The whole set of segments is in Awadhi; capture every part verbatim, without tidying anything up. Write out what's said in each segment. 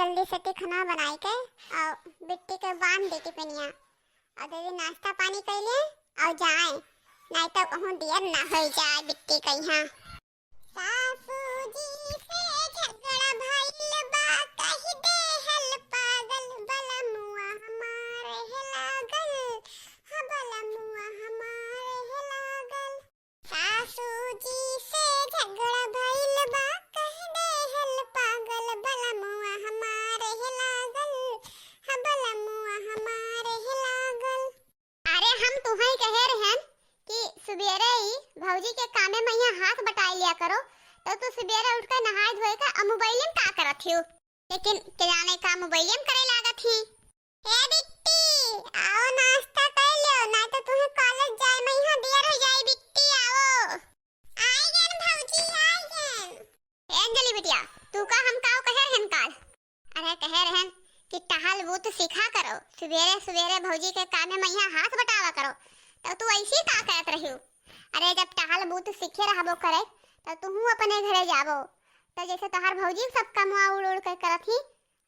जल्दी से टिफिनवा बनाई के और बिट्टी के बांध दे टिफिनिया और दे दे नाश्ता पानी कैले और जाए, नहीं तो कहूँ दियर ना हो जाए बिट्टी के यहाँ। सासू जी से झगड़ा भइल बा, कहि देहल पागल, बलमुआ हमार है लागल, हाँ, बलमुआ हमार है लागल। सासू जी से झगड़ा भइल बा, कहि देहल पागल, बलमुआ हमार है लागल, हाँ, बलमुआ हमार है लागल। अरे, हम तुहई कहे रहन कि सुबेरे ही भौजी के कामे में यहाँ हाथ बटाई लिया करो, तो तू सुबेरे उठ के नहाए धोए के आ मोबाइल में का करत हियो? लेकिन के जाने का मोबाइल में करे लागत ही। हे बिट्टी, आओ नाश्ता कर लो, नहीं तो तुम्हें कॉलेज जाए में यहाँ देर हो जाए। बिट्टी, आओ। आई गन भौजी, आई गन। ए अंजलि बिटिया, तू का हम काव कहे रहन काल? अरे कहे रहन कि टहल बूत सीखा करो, सुबेरे सुबेरे भौजी के कामे में यहाँ हाथ बटावा करो, तो तू ऐसी का करत रही? अरे जब टहल बूत सीखे रहबो करे, तो तुहू अपने घरे जाबो, तो जैसे तोहार भौजी सब कमवा उड़ उड़ के करत ही,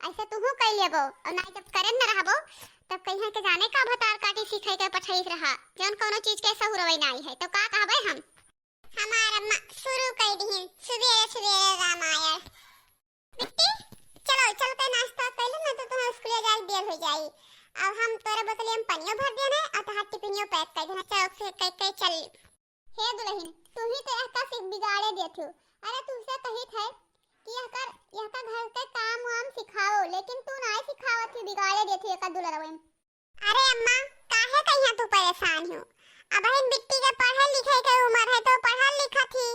ऐसे तुहू कई लेबो, और ना जब करे न रहबो, तब कहीं के जाने का भतार काटी सीखे के पठैत रहा, जौन कौनो चीज के सहूरवै नाई है, तो का कहबे हम? हमार अम्मा शुरू कर दिहिन सुबेरे सुबेरे रामायण। बिट्टी, चलो चल के नाश्ता कर लो, ना तो तुम्हें स्कूल जाए देर हो जाई। अब हम तोरे बोतलिया में पानियो भर देना और तोहार टिफिनियो पैक कर देना। चलो फिर कह के चल। हे दुल्हन, तू ही तो यह का सिख बिगाड़े देत हो। अरे तुमसे कहित है कि यह कर, यह का घर के काम वाम सिखाओ, लेकिन तू ना सिखावत ही, बिगाड़े देत हो यह का दुलरवे में। अरे अम्मा, काहे कहिया तू परेशान हो? अबहिन बिट्टी के पढ़े लिखे के उम्र है तो पढ़ल लिखत ही,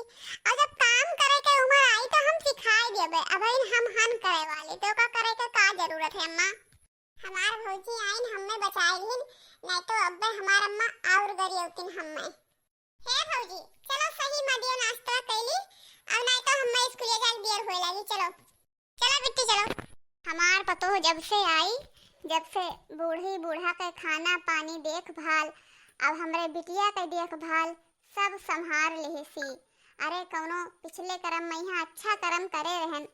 और जब काम करे के उम्र आई तो हम सिखाई देबे। अबहिन हम हन करे वाले, तो का करे के का जरूरत है अम्मा? हमार भौजी आइन हमें बचाए लिहिन, नहीं तो अब्बे हमार अम्मा और गरियौतिन हमें। हे भौजी, चलो सही मदियो नाश्ता कैली, और नहीं तो हमें स्कूले जाए देर होए लागी। चलो, चलो बिट्टी, चलो। हमार पतोह जब से आई, जब से बूढ़ी बूढ़ा के खाना पानी देखभाल, अब हमरे बिटिया के देखभाल सब संभार लेहसी। अरे कौनो पिछले करम में यहाँ अच्छा करम करे रहन,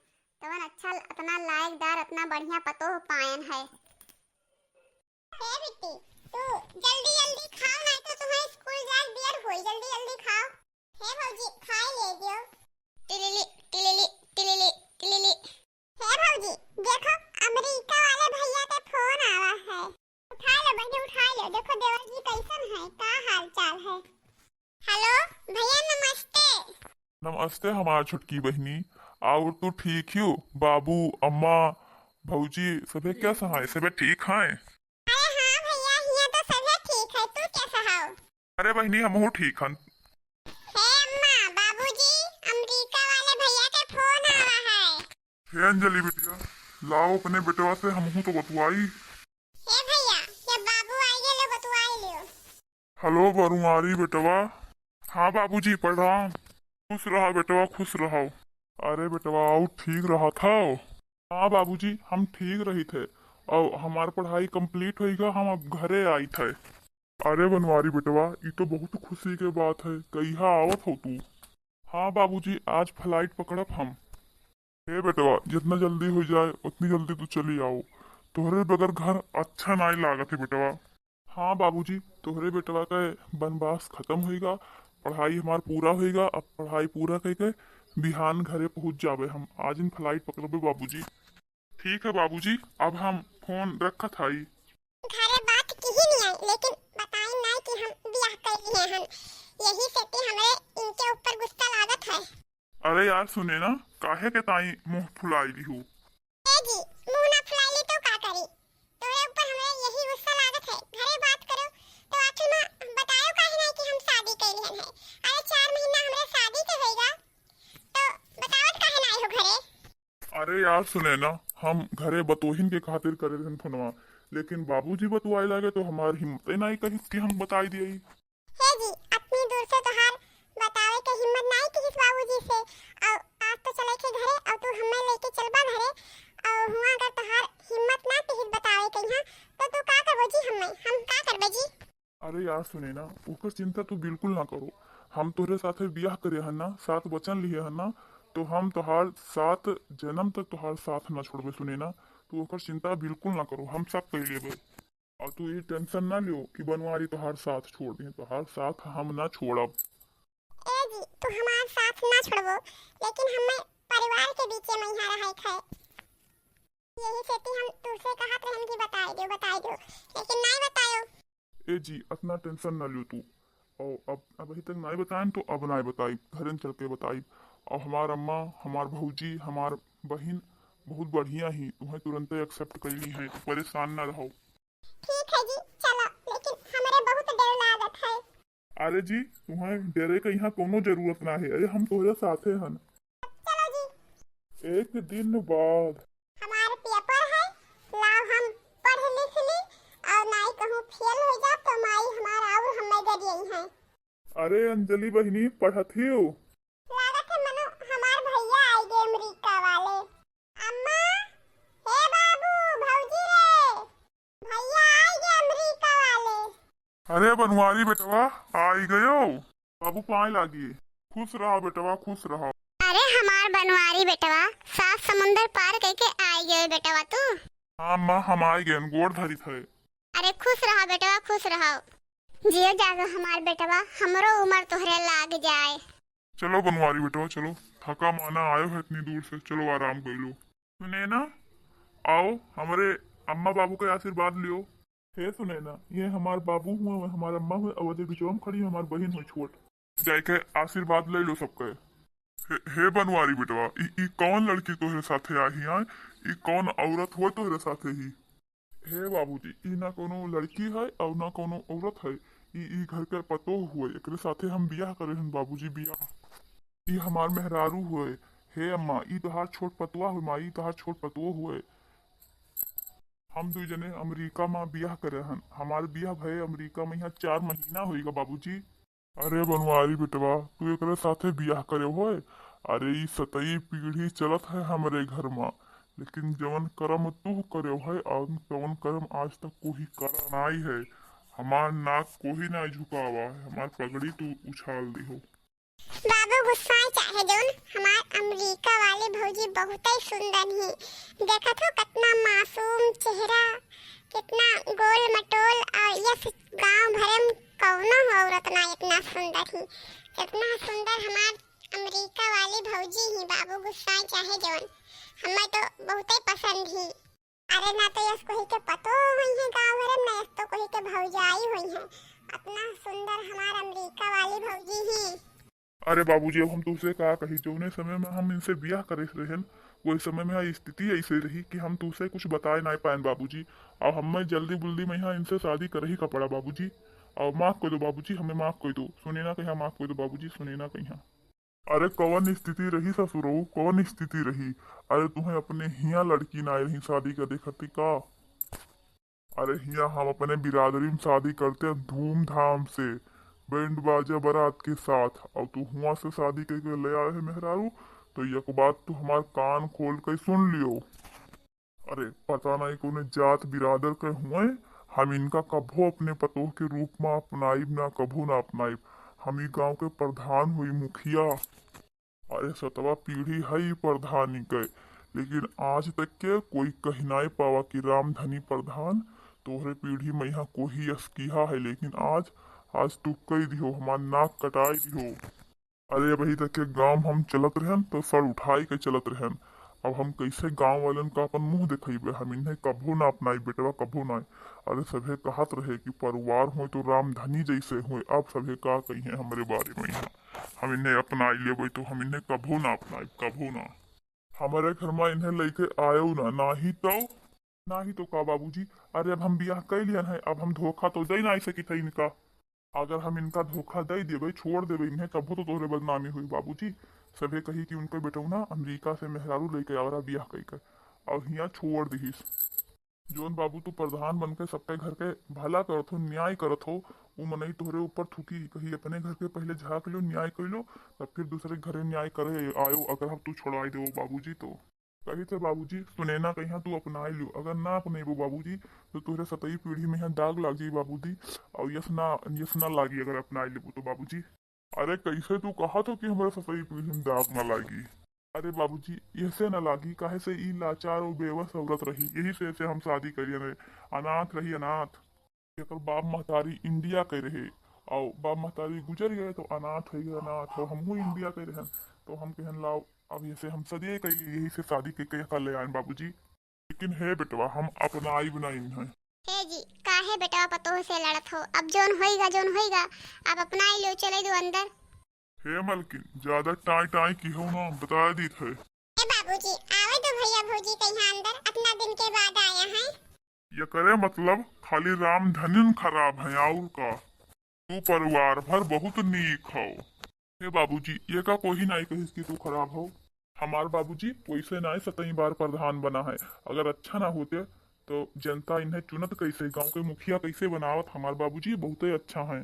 तवन अच्छा अतना लायकदार, अतना बढ़िया पतोह पायन है। हे बिट्टी, तू जल्दी जल्दी खाओ, नहीं तो तुम्हें स्कूल जाए देर होई। जल्दी जल्दी खाओ। हे भौजी, खाए ले दियो। टिलिली, टिलिली, टिलिली, टिलिली। हे भौजी, देखो अमेरिका वाले भैया के फोन आवा है। उठा लो बहनी, उठा लो। देखो देवर जी कैसन है, का हाल चाल है? हेलो भैया, नमस्ते। नमस्ते हमार छोटकी बहिनी, और तू ठीक हो? बाबू, अम्मा, भौजी सभे कैसा है? सभे ठीक हैं? अरे हाँ भैया, हियाँ तो सभे ठीक है, तू कैसा हो? अरे बहिनी, हमहू ठीक हन। हे अम्मा, बाबूजी, अमेरिका वाले भैया के फोन आवा है। हे अंजलि बिटिया, लाओ अपने बेटवा से हमहू तो बतुआई। हे भैया, ये बाबू आई गेले, बतुआई लियो। हेलो बरुआरी बेटवा। हाँ बाबूजी, प्रणाम। खुश रहा बेटवा, खुश रहो। अरे बेटवा, और ठीक रहत हो? हाँ बाबूजी, हम ठीक रहित है। और हमार पढ़ाई complete होइगा, हम अब घरे आइत है। अरे बनवारी बेटवा, ई तो बहुत खुशी के बात है। कहिया आवत हो तू? हाँ बाबूजी, आज flight पकड़ब हम। हे बेटवा, जितना जल्दी हो जाए उतनी जल्दी तू चली आओ। तोहरे बगैर घर अच्छा नाई लागत है बेटवा। हाँ बाबूजी, तोहरे बेटवा का बनवास खत्म होइगा, पढ़ाई हमार पूरा होइगा। अब पढ़ाई पूरा करके बिहान घरे पहुँच जाबे हम। आज इन flight पकड़बे बाबूजी। ठीक है बाबूजी, अब हम फोन रखत हई। घरे बात किही नहीं आई, लेकिन बताई नहीं कि हम बियाह कर लिए हन, यही से ते हमरे इनके ऊपर गुस्सा लागत है। अरे यार सुने ना, काहे के ताई मुंह फुलाई ली हूँ? ए जी, मुंह ना फुलाई ली तो का करी? तोरे ऊपर हमरे यही गुस्सा लागत है। घरे बात करो तो आखिर में बतायो काहे नहीं कि हम शादी कर लिए हैं? अरे चार महीना हमरे शादी के होइगा, तो बतावत काहे नहीं हो घरे? अरे यार सुने ना, हम घरे बतोहिन के खातिर करे रहन फोनवा, लेकिन बाबूजी बतुआए लागे तो हमार हिम्मते नाई कहिस कि हम बताई दिए। हे जी, अतनी दूर से तोहार बतावे के हिम्मत नाई कहिस बाबूजी से, और आज तो चले के घरे और तू हमें लेके चलबा घरे, और हुआ अगर तोहार हिम्मत ना कहिस बतावे के यहाँ, तो तू का करबो जी? हमें, हम का करबे जी? अरे यार सुने ना, ओकर चिंता तू बिल्कुल ना करो। हम तोहरे साथे बियाह करे हन ना, साथ वचन लिए हन ना, तो हम तोहार साथ, जन्म तक तोहार साथ ना छोड़बे सुनैना। तू ओकर चिंता बिल्कुल ना करो, हम सब कइ लेबे। और तू ई tension ना लियो कि बनवारी तोहार साथ छोड़ दिए, तोहार साथ हम ना छोड़ब। ए जी, तू हमार साथ ना छोड़बो, लेकिन हमें परिवार के बीचे में यहाँ रहे क है। यही सेती हम तुझसे कहत रहन कि बताई दियो, बताई दियो, लेकिन नहीं बतायो। ए जी, अतना tension ना लियो तू। और अब, अबही तक नहीं बताएन तो अब नहीं बताई, घरे चल के बताई। और हमार अम्मा, हमार भौजी, हमार बहिन बहुत बढ़िया ही, तुम्हें तुरंते accept कर ली है, परेशान ना रहो। ठीक है जी, चलो, लेकिन हमरे बहुत डर लागत है। अरे जी, तुम्हें डरे के यहाँ कोनो जरूरत ना है। अरे, हम तोहरे साथे हन। चलो जी। एक दिन बाद। हमार paper है, लाओ हम पढ़ लिख ली, और नाई कहूँ fail हो जा तो माई हमार और हमें गरियई है। अरे अंजलि बहिनी, पढ़त हियो? लागत है मनो हमार भैया आई गए अमेरिका वाले। अम्मा, हे बाबू, भौजी रे, भैया आई गए अमेरिका वाले। अरे बनवारी बेटवा, आई गयो। बाबू पाए लागी। खुश रहा बेटवा, खुश रहा। अरे हमार बनवारी बेटवा, सात समुंदर पार करके आई गयो बेटवा तू। हाँ माँ, हम आई गए, गोड़ धरित है। अरे खुश रहा बेटवा, खुश रहा। जियो जागो हमार बेटवा, हमरो उमर तोहरे लाग जाए। चलो बनवारी बेटवा, चलो, थका माना आयो है इतनी दूर से, चलो आराम कर लो। सुनैना, आओ, हमरे अम्मा बाबू के आशीर्वाद लियो। हे सुनैना, ये हमार बाबू हुए, हमार अम्मा हुए, अवधे बिचवा में खड़ी हमार बहिन हुई छोट। जाइके आशीर्वाद ले लो सबके। हे, हे बनवारी बेटवा, ई, ई कौन लड़की तोहरे साथे आई है? ई कौन औरत हुए तोहरे साथे ही? हे बाबूजी, ई ना कोनो लड़की है और ना कोनो औरत है, ई, ई घर के पतोह हुए, एकरे साथे हम बियाह करे हन बाबूजी, बियाह। ई हमार मेहरारू हुए। हे अम्मा, ई तोहार छोट पतोह हुए, माई, ई तोहार छोट पतोह हुए। हम दुई जने अमेरिका में बियाह करे हन, हमार बियाह भये अमेरिका में यहाँ चार महीना होइगा बाबूजी। अरे बनवारी बेटवा, तू एकरे साथे बियाह करे होए? अरे ई सतई पीढ़ी चलत है हमरे घर में, लेकिन जवन करम तू करे है और तवन करम आज तक कोई करा नाई है। हमार नाक कोई ना झुकावा है, हमार पगड़ी तू उछाल दिहो। बाबू गुस्साए चाहे जौन, हमार अमेरिका वाली भौजी बहुते सुंदर ही। देखत हो कितना मासूम चेहरा, कितना गोल मटोल, और यस गांव भरे में कौनो औरत ना इतना सुंदर ही। इतना सुंदर हमार अमेरिका वाली भौजी ही। बाबू गुस्साए चाहे जौन, हमें तो बहुते पसंद ही। अरे ना तो यस कोही के पतोह हुई है गाँव भरे में, ना यस तो कोही के भौजाई हुई है। इतना सुंदर हमार अमेरिका वाली भौजी ही। अरे बाबूजी, अब हम तुमसे का कही, जौने समय में हम इनसे बियाह करे रहन, वही समय में यहाँ स्थिति ऐसे रही कि हम तुमसे कुछ बताए ना पाएन बाबूजी। अब हमें जल्दी बुल्दी में यहाँ इनसे शादी करे ही का पड़ा बाबूजी। अब माफ कर दो बाबूजी, हमें माफ कर दो, सुनैना कहिया माफ कर दो बाबूजी, सुनैना कहिया। अरे कवन स्थिति रही ससुरऊ, कवन स्थिति रही? अरे तुम्हें अपने हिया लड़की ना रही शादी करे खातिर का? अरे हिया हम अपने बिरादरी में शादी करते हैं धूमधाम से, बैंड बाजा बारात के साथ, और तू हुआ से शादी करके ले आए है मेहरारू, तो एक बात तू हमार कान खोल के सुन लियो। अरे पता नहीं कौने जात बिरादर के हुए, हम इनका कभो अपने पतोह के रूप में अपनाइब ना, कभो ना अपनाइब। हम ई गांव के प्रधान हुई, मुखिया। अरे सतवा पीढ़ी है ई प्रधानी के, लेकिन आज तक के कोई कही नाई पावा कि रामधनी प्रधान तोहरे पीढ़ी में यहाँ कोही असकिहा है, लेकिन आज, आज तू कई दिहो, हमार नाक कटाई दिहो। अरे अबही तक के गांव हम चलत रहन तो सर उठाई के चलत रहन, अब हम कैसे गांव वालन का अपन मुंह दिखाइबे? हम इन्हें कभो ना अपनाई बेटवा, कभो ना। अरे सभे कहत रहे कि परिवार होए तो रामधनी जैसे होए, अब सभे का कहिए हमरे बारे में यहाँ। हम इन्हें अपनाई लेबे तो हम इन्हें कभो ना अपनाई, कभो ना। हमारे घर में इन्हें लेके आयो ना, नाही तो, नाही तो का बाबूजी? अरे अब हम बियाह कर लियन है, अब हम धोखा तो दे ना सकी था इनका। अगर हम इनका धोखा दे देबे, छोड़ देबे इन्हें, तबो तो तोहरे बदनामी हुई बाबूजी। सभे कही कि उनके बेटौना अमेरिका से मेहरारू लेके आवरा बियाह कई के, और हियाँ छोड़ दिहिस। जौन बाबू तू प्रधान बन के सबके घर के भला करत हो, न्याय करत हो, उ मनई तोहरे ऊपर थूकी, कही अपने घर के पहले झाँक लो, न्याय कर लो, तब फिर दूसरे घरे न्याय करे आयो, अगर हम तू छोड़वाई देबो बाबूजी तो। कही थे बाबूजी, सुनैना कहिया तू अपनाई लियो, अगर ना अपनेबो बाबूजी, तो तोहरे सतई पीढ़ी में यहाँ दाग लाग जाई बाबूजी, और यस ना, यस ना लागी अगर अपनाई लेबो तो बाबूजी। अरे कैसे तू कहा तो कि हमारे सतई पीढ़ी में दाग ना लागी? अरे बाबूजी, ऐसे न लागी, काहे से ई लाचार और बेबस औरत रही, यही से ऐसे हम शादी करिए रहे। अनाथ रही, अनाथ। एकर बाप महतारी इंडिया के रहे, और बाप महतारी गुजर गए तो अनाथ हो गए, अनाथ हो। हमहू इंडिया के रहन, तो हम कहन लाओ, अब ऐसे हम सदिए कैली, यही से शादी के, के कर ले आए बाबूजी। लेकिन हे बेटवा, हम अपनाइब ना इन्हें। हे जी, काहे बेटवा पतोह से लड़त हो? अब जोन होइगा, जोन होइगा, अब अपनाई लो, चले दो अंदर। हे मलकिन, ज्यादा टाई टाई की हो ना, बता दीत है। ए बाबूजी, आवे दो भैया भौजी के यहाँ अंदर, अतना दिन के बाद आया है। ये करे मतलब खाली रामधनिन खराब है, और का? तू परिवार भर बहुत नीक हो। हे बाबूजी, ये का कोई नाई कहिस कि तू खराब हो। हमार बाबूजी वैसे नाई सतई बार प्रधान बना है, अगर अच्छा ना होते तो जनता इन्हें चुनत कैसे, गांव के मुखिया कैसे बनावत। हमार बाबूजी बहुते अच्छा हैं।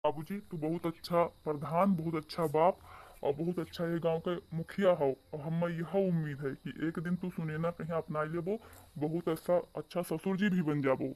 बाबूजी, तू बहुत अच्छा प्रधान, बहुत अच्छा बाप और बहुत अच्छा ये गांव के मुखिया हो। और हमें यह उम्मीद है कि एक दिन तू सुनैना कहीं अपना लेबो, बहुत अच्छा, अच्छा ससुर जी भी बन जाबो।